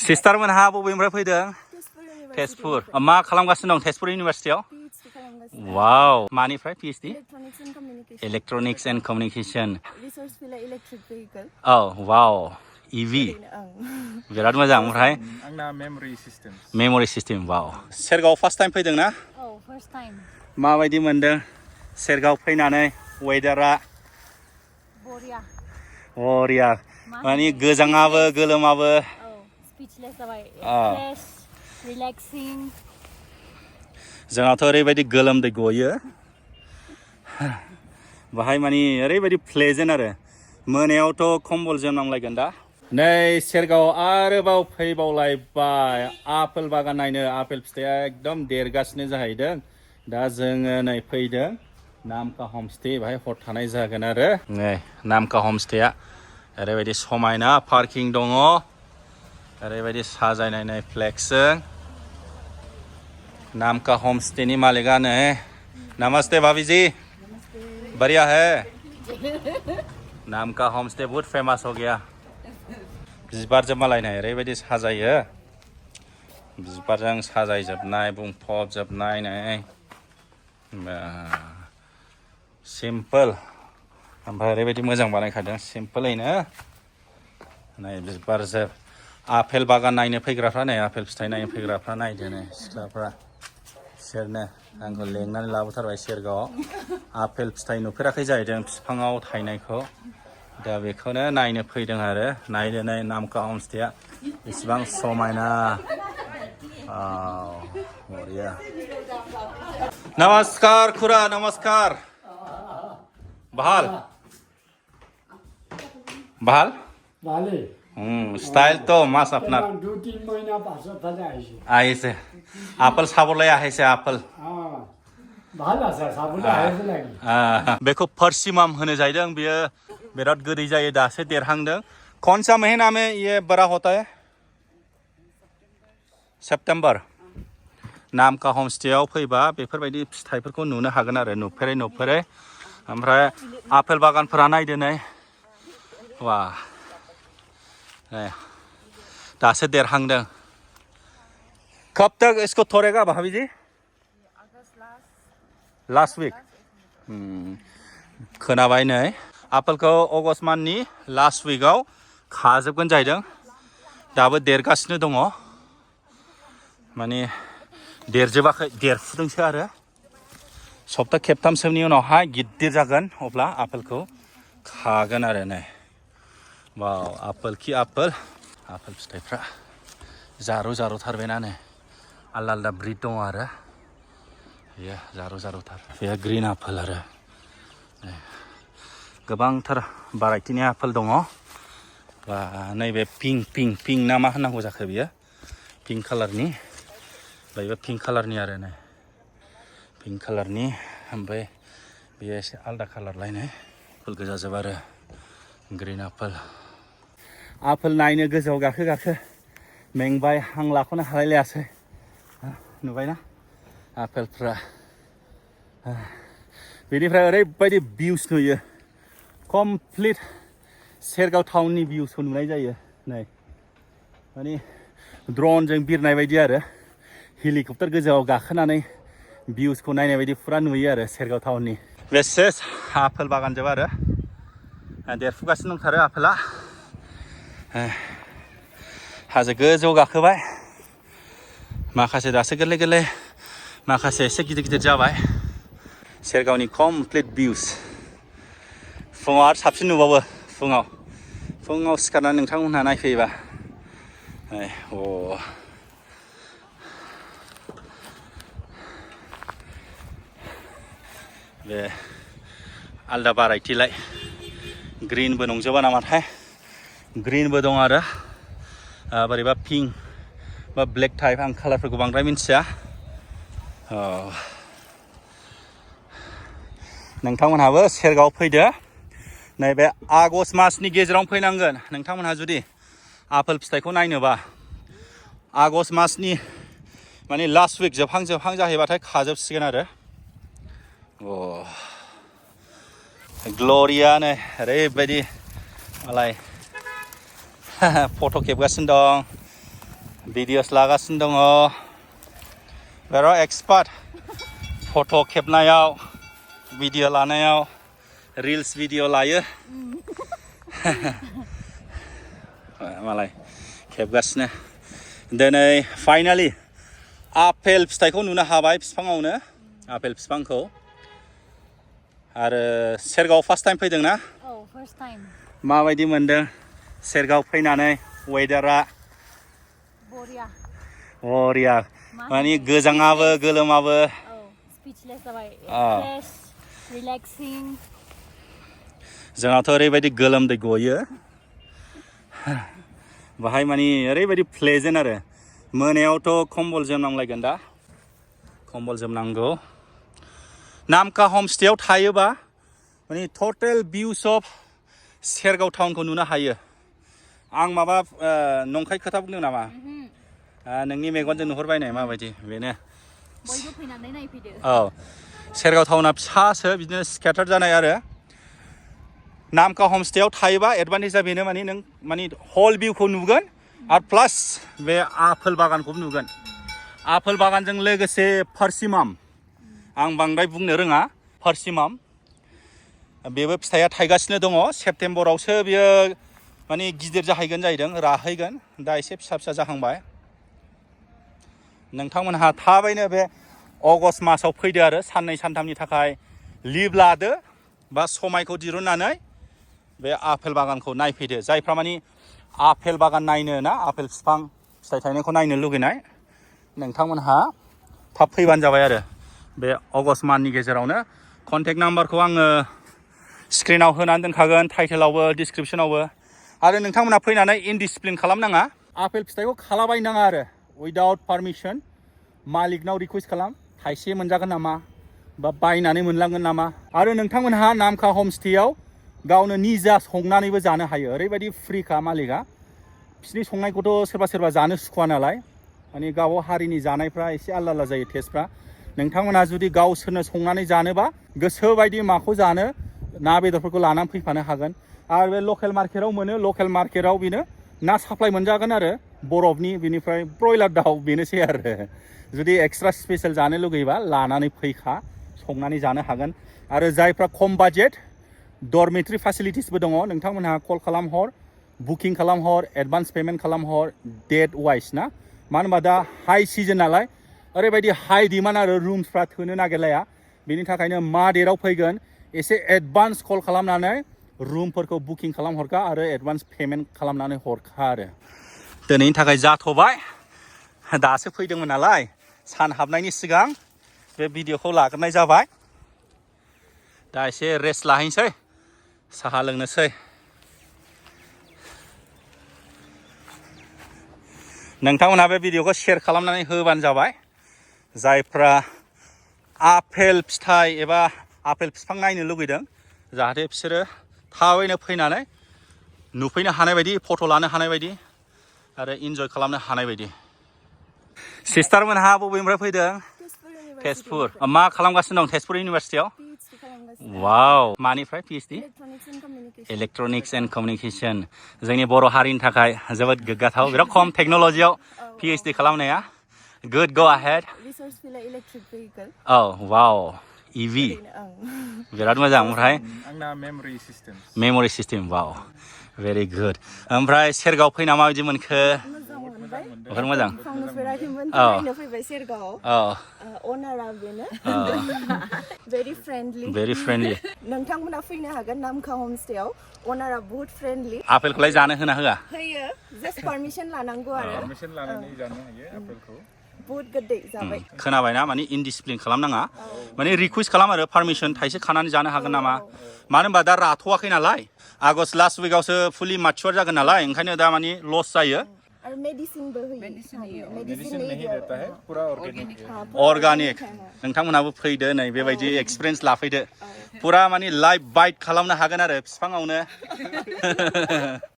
sister मोनहा बबेनिफ्राय फैदों तेजपुर मा खालामगासिनो दं तेजपुर इउनिभारसिटियाव वाव मानिफ्राय PhD इलेक्ट्रनिक्स एन्ड कमिउनिकेशन औ वाव EV बिराद मोजां ओमफ्राय आंना मेम'रि सिस्टेम वाव सेरगाव फार्स्ट टाइम फैदों ना फार्स्ट टाइम माबायदि मोनदों सेरगाव फैनानै वेदारा बरिया माने गोजाङाबो गोलोमाबो स्पिचलेस जाबाय फ्रेश रिलेक्सिं जोंनावथ' ओरैबायदि गोलोमदै गयो बाहाय माने ओरैबायदि प्लेजेन्ट आरो मोनायावथ' कम्बल जोमनांलायगोन दा नै सेरगाव आरोबाव फैबावलायबाय आपेल बागान नायनो आपेल फिथाइया एकदम देरगासिनो जाहैदों दा जोङो नै फैदों नामखा हमस्टे बाहाय हर थानाय जागोन आरो नै नामखा हमस्टेया ओरैबायदि समायना पार्किं दङ ओरैबायदि साजायनाय नै फ्लेक्सजों नामका होमस्टेनि मालिका ने नमस्ते भाभी जी बढ़िया है नामका होमस्टे बहुत फेमस हो गया बिबारजों मालायनाय ओरैबायदि साजायो बिबारजों साजायजोबनाय बुंफबजोबनाय नै सिम्पोल ओमफ्राय ओरैबायदि मोजां बानायखादों सिम्पोलैनो नै बिबारजों आपेल बागान नायनो फैग्राफ्रा नै आपेल फिथाइ नायनो फैग्राफ्रा नायदो नै सिख्लाफ्रा बिसोरनो आंखौ लेंनानै लाबोथारबाय सेरगावआव आपेल फिथाइ नुफेराखै जाहैदों बिफाङाव थायनायखौ दा बेखौनो नायनो फैदों आरो नायदो नै नामखा हमस्टेया बेसेबां समायना बरिया नमस्कार खुरा नमस्कार बहाल स्टाइल तो मास अपना 2-3 महीना पाছত আহিছে आपेल साबलाय আহিছে आपेल ভাল আছে साबलाय আহিছে লাগি बेखौ परसिमाम होनो जाहैदों बियो बिराद गोदै जायो दासो देरहांदों कौन सा महीना में ये बड़ा होता है सेप्टेम्बर नामका हमस्टेयाव फैबा बेफोरबायदि फिथाइफोरखौ नुनो हागोन आरो नुफेरै ओमफ्राय आपेल बागानफोरा नायदो नै वाह दासो देरहांदों कब तक इसको तोड़ेगा भाभी जी लास्ट वीक खोनाबाय नै आपेलखौ अगस्त मान्थनि लास्ट वीकआव खाजोबगोन जाहैदों दाबो देरगासिनो दङ माने देरजोबाखै देरफुदोंसो आरो सप्ता खेबथामसोनि उनावहाय गिदिर जागोन अब्ला आपेलखौ खागोन आरो नै वाव आपेल खि आपेल फिथाइफ्रा जारु थारबायना नै आलदा आलदा ब्रिड दङ आरो बेयो जारु-थार बेयो ग्रीन आपेल आरो गोबांथार भाराइटिनि आपेल दङ बा नैबे पिंक ना मा होननांगौ जाखो बियो पिंक कालारनि बेबो पिंक कालारनि आरो नै पिंक कालारनि ओमफ्राय बेयो एसे आलदा कालारलायनो फुल गोजाजोब आरो ग्रीन आपेल नायनो गोजौआव गाखो मेंबाय हां लाख'नो हालायलायासै नुबायना आपेलफ्रा बेनिफ्राय ओरैबायदि भिउस नुयो कमप्लिट सेरगाव टाउननि भिउसखौ नुनाय जायो नै माने ड्रनजों बिरनाय बायदि आरो हेलिकप्टार गोजौआव गाखोनानै भिउसखौ नायनाय बायदि फुरा नुयो आरो सेरगाव टाउननि बेसे आपेल बागान जोब आरो देरफुगासिनो दंथारो आपेला हाजो गोजौ गाखोबाय माखासे दासो गोरलै माखासे एसे गिदिर जाबाय सेरगावनि कमप्लिट भिउस फुङाव आरो साबसिन नुबावो फुङाव सिखारनानै नोंथांमोनहा नायफैयोबा बे आलदा भाराइटिलाय ग्रीनबो नंजोबा नामाथाय ग्रीनबो दं आरो बोरैबा पिंक बा ब्लेक टाइप आं कालारफोरखौ बांद्राय मिन्थिया नोंथांमोनहाबो सेरगाव फैदो नैबे आगष्ट मासनि गेजेरावनो फैनांगोन नोंथांमोनहा जुदि आपेल फिथाइखौ नायनोबा आगष्ट मासनि माने लास्ट वीक जोबहां जाहैबाथाय खाजोबसिगोन आरो ग्ल'रिया नै ओरैबायदि मालाय फट' खेबगासिनो दं भिडिअस लागासिनो दङ बिराद एक्सपार्ट फट' खेबनायाव भिडिअ लानायाव रिल्स भिडिअ लायो मालाय खेबगासिनो दिनै फाइनालि आपेल फिथाइखौ नुनो हाबाय बिफाङावनो आपेल बिफांखौ आरो सेरगाव फार्स्ट टाइम फैदों ना फर्स्ट टाइम माबायदि मोनदों सेरगाव फैनानै वेदारा बरिया माने गोजाङाबो गोलोमाबो स्पिचलेस जाबाय फ्रेश रिलेक्सिं जोंनावथ' ओरैबायदि गोलोमदै गयो बाहाय माने ओरैबायदि प्लेजेन्ट आरो मोनायावथ' कम्बल जोमनांलायगोन दा कम्बल जोमनांगौ नामखा हमस्टेयाव थायोबा माने टटेल भिउस अफ सेरगाव टाउनखौ नुनो हायो आं माबा नंखाय खोथा बुंदों नामा नोंनि मेगनजों नुहुरबायनाय माबायदि बेनो बयबो फैनानै नायफैदो औ सेरगाव टाउना फिसासो बिदिनो स्केटार जानाय आरो नामखा हमस्टेयाव थायोबा एडभान्टेजआ बेनो माने नों माने हल भिउखौ नुगोन आरो प्लास बे आपेल बागानखौबो नुगोन आपेल बागानजों लोगोसे पारसिमाम आं बांद्राय बुंनो रोङा पारसिमाम बेबो फिथाइया थाइगासिनो दङ सेप्तेम्बरावसो बियो माने गिदिर जाहैगोन जाहैदों राहैगोन दा एसे फिसा फिसा जाहांबाय नोंथांमोनहा थाबैनो बे अगस्त मासाव फैदो आरो साननै सानथामनि थाखाय लिभ लादो बा समायखौ दिरुननानै बे आपेल बागानखौ नायफैदो जायफ्रा माने आपेल बागान नायनो ना आपेल बिफां फिथाइ थायनायखौ नायनो लुगैनाय नोंथांमोनहा थाब फैबानो जाबाय आरो बे अगस्त मान्थनि गेजेरावनो कन्टेक्ट नाम्बारखौ आङो स्क्रिनाव होनानै दोनखागोन टाइटेलावबो डिसक्रिपसनावबो आरो नोंथांमोनहा फैनानै इनडिसिप्लिन खालामनाङा आपेल फिथाइखौ खालाबायनाङा आरो उइदाउट पारमिसन मालिकनाव रिकुवेस्ट खालाम थाइसे मोनजागोन नामा बा बायनानै मोनलांगोन नामा आरो नोंथांमोनहा नामखा हमस्टेयाव गावनो निजा संनानैबो जानो हायो ओरैबायदि फ्रिखा मालिकआ बिसिनि संनायखौथ' सोरबा सोरबा जानो सुखुवा नालाय माने गाव हारिनि जानायफ्रा एसे आलदा आलदा जायो टेस्टफ्रा नोंथांमोनहा जुदि गावसोरनो संनानै जानोबा गोसोबायदि माखौ जानो ना बेदरफोरखौ लानानै फैफानो हागोन आरो बे लकेल मार्केटाव मोनो लकेल मार्केटाव बेनो ना साप्लाय मोनजागोन आरो बरफनि बेनिफ्राय ब्रयलार दाउ बेनोसै आरो जुदि एक्सट्रा स्पेशल जानो लुगैबा लानानै फैखा संनानै जानो हागोन आरो जायफ्रा खम बाजेट डरमेट्रि फेसिलिटिसबो दङ नोंथांमोनहा कल खालामहर बुकिं खालामहर एडभान्स पेमेन्ट खालामहर डेट वाइज ना मानो होनबा दा हाई सिजन नालाय ओरैबायदि हाई डिमान्ड आरो रुमसफ्रा थोनो नागिरलाया बेनि थाखायनो मा डेटआव फैगोन एसे एडभान्स कल खालामनानै रुमफोरखौ बुकिं खालामहरखा आरो एडभान्स पेमेन्ट खालामनानै हरखा आरो दिनैनि थाखाय जाथ'बाय दासो फैदोंमोन नालाय सान हाबनायनि सिगां बे भिडिअखौ लाग्रोनाय जाबाय दा एसे रेस्ट लाहैनोसै साहा लोंनोसै नोंथांमोनहा बे भिडिअखौ शेयार खालामनानै होबानो जाबाय जायफ्रा आपेल फिथाइ एबा आपेल बिफां नायनो लुगैदों जाहाथे बिसोरो थाबैनो फैनानै नुफैनो हानाय बायदि फट' लानो हानाय बायदि आरो इन्जय खालामनो हानाय बायदि सिस्टारमोनहा बबेनिफ्राय फैदों तेजपुर मा खालामगासिनो दं तेजपुर इउनिभारसिटियाव वाव मानिफ्राय पिएइचडि इलेक्ट्रनिक्स एन्ड कमिउनिकेसन जोंनि बर' हारिनि थाखाय जोबोद गोग्गाथाव बिराद खम टेक्न'लजियाव पिएइचडि खालामनाया गुड गो अहेड औ वाव इभि बिराद मोजां ओमफ्राय आंना मेम'रि सिस्टेम वाव भेरि गुड ओमफ्राय सेरगाव फैना माबायदि मोनखो बहुत मोजां भेरि फ्रेन्डलि नोंथांमोना फैनो हागोन नामखा हमस्टेयाव अनारा बहुत फ्रेन्डलि आपेलखौलाय जानो होना होआ होयो जास्ट पारमिसन लानांगौ आरो पारमिसन लानानै जानो हायो आपेलखौ बहुत गोदै जाबाय खोनाबायना माने इनडिसिप्लिन खालामनाङा माने रिकुवेस्ट खालाम आरो पारमिसन थाइसे खानानै जानो हागोन नामा मानो होनबा दा राथ'वाखै नालाय आगस्ट लास्ट उइकआवसो फुलि माचुर जागोन नालाय ओंखायनो दा माने लस जायो और मेडिसिनबो होयो मेडिसिन नहीं देता है पूरा ऑर्गेनिक अर्गानिक नोंथांमोनहाबो फैदो नै बेबायदि एक्सपिरियेन्स लाफैदो पुरा माने लाइफ बाइट खालामनो हागोन आरो बिफाङावनो